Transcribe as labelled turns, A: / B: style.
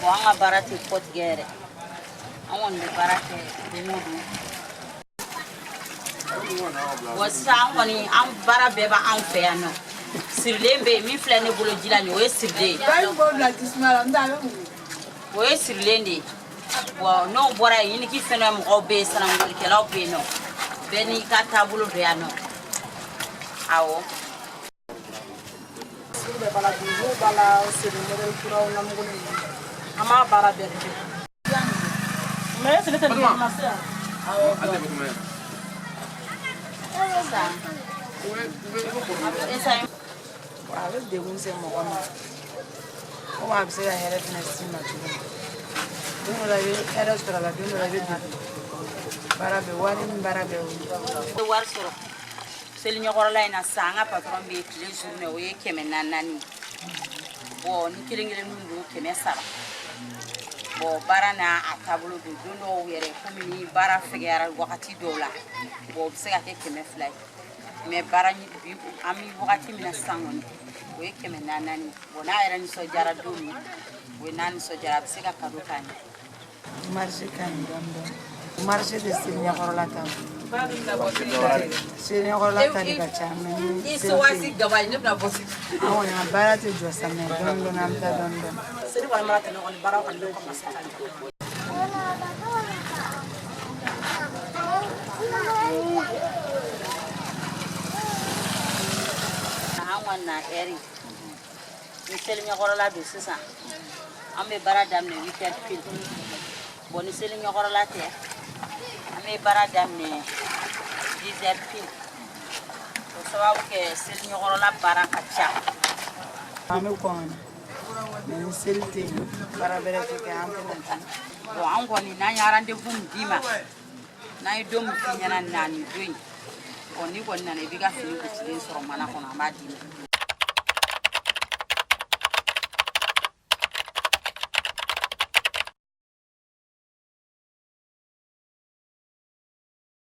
A: Bon, an ka baara tɛ kɔtigɛ yɛrɛ, an kɔni bɛ baara kɛ don o don. Bon, sisan an kɔni, an baara bɛɛ b'an fɛ yan nɔ. Sirilen bɛ yen, min filɛ ne bolo ji la nin, o ye sirilen ye, o ye sirilen de ye. Bon, n'o bɔra yen, ɲiniki fɛnɛ mɔgɔw bɛ yen, sanangolikɛlaw bɛ yen nɔ, bɛɛ n'i ka taabolo don yan nɔ, awɔ.
B: Sugu bɛɛ b'a la, bijoux b'a la, siri modèle kuraw, namuguni ninnu, an b'a baara bɛɛ de kɛ. Mais est-ce que tɛ nin ma se yan?
A: Sisan
C: A bɛ degun se mɔgɔ ma, komi a bɛ se ka hɛrɛ fana s'i ma cogo min. Don dɔ la, i bɛ hɛrɛ sɔrɔ a la, don dɔ la, i bɛ degun. Baara bɛɛ, wari ni baara bɛɛ o ye.
A: Bɛ wari sɔrɔ seli ɲɛkɔrɔla in na sisan. An ka patron bɛ tile journée, o ye 400 400 ye. Bon, ni kelen kelen don, 300. Bon, baara n'a a taabolo don. Don dɔw yɛrɛ, komi ni baara fɛgɛyara wagati dɔw la, bon, o bɛ se ka kɛ 200 ye. Mais baara bi, an bɛ wagati min na sisan kɔni, o ye 400 400 ye. Bon, n'a yɛrɛ nisɔndiyara don min, o ye n'a nisɔndiyara, a bɛ se ka cadeau k'an ye.
C: Marché ka ɲi dɔɔni dɔɔni. Marché tɛ seli ɲɛkɔrɔla ta, seli ɲɛkɔrɔla ta de ka ca, mais ni seli tɛ yen,
A: Gaba, ne bɛna bɔ.
C: An kɔni ka baara tɛ jɔ sa, mais dɔɔni dɔɔni, an bɛ taa dɔɔni dɔɔni.
B: Seli kɔni mana tɛmɛ kɔni, baara kɔni bɛ commencer ka jɔ.
A: An kɔni na ɛri ni seli ɲɛkɔrɔla don sisan, an bɛ baara daminɛ 8 heures pile. Bon, ni seli ɲɛkɔrɔla tɛ, an bɛ baara daminɛ 10 heures pile. O sababu kɛ seli ɲɛkɔrɔla baara ka ca.
C: An bɛ kɔn ka na, mais ni seli tɛ yen, baara bɛrɛ tɛ kɛ, an tɛ na ten.
A: Bon, an kɔni, n'an ye rendez-vous min d'i ma, n'an ye don min f'i ɲɛna, na nin don in, bon, n'i kɔni nana, i b'i ka fini gosilen sɔrɔ mana kɔnɔ, an b'a d'i ma.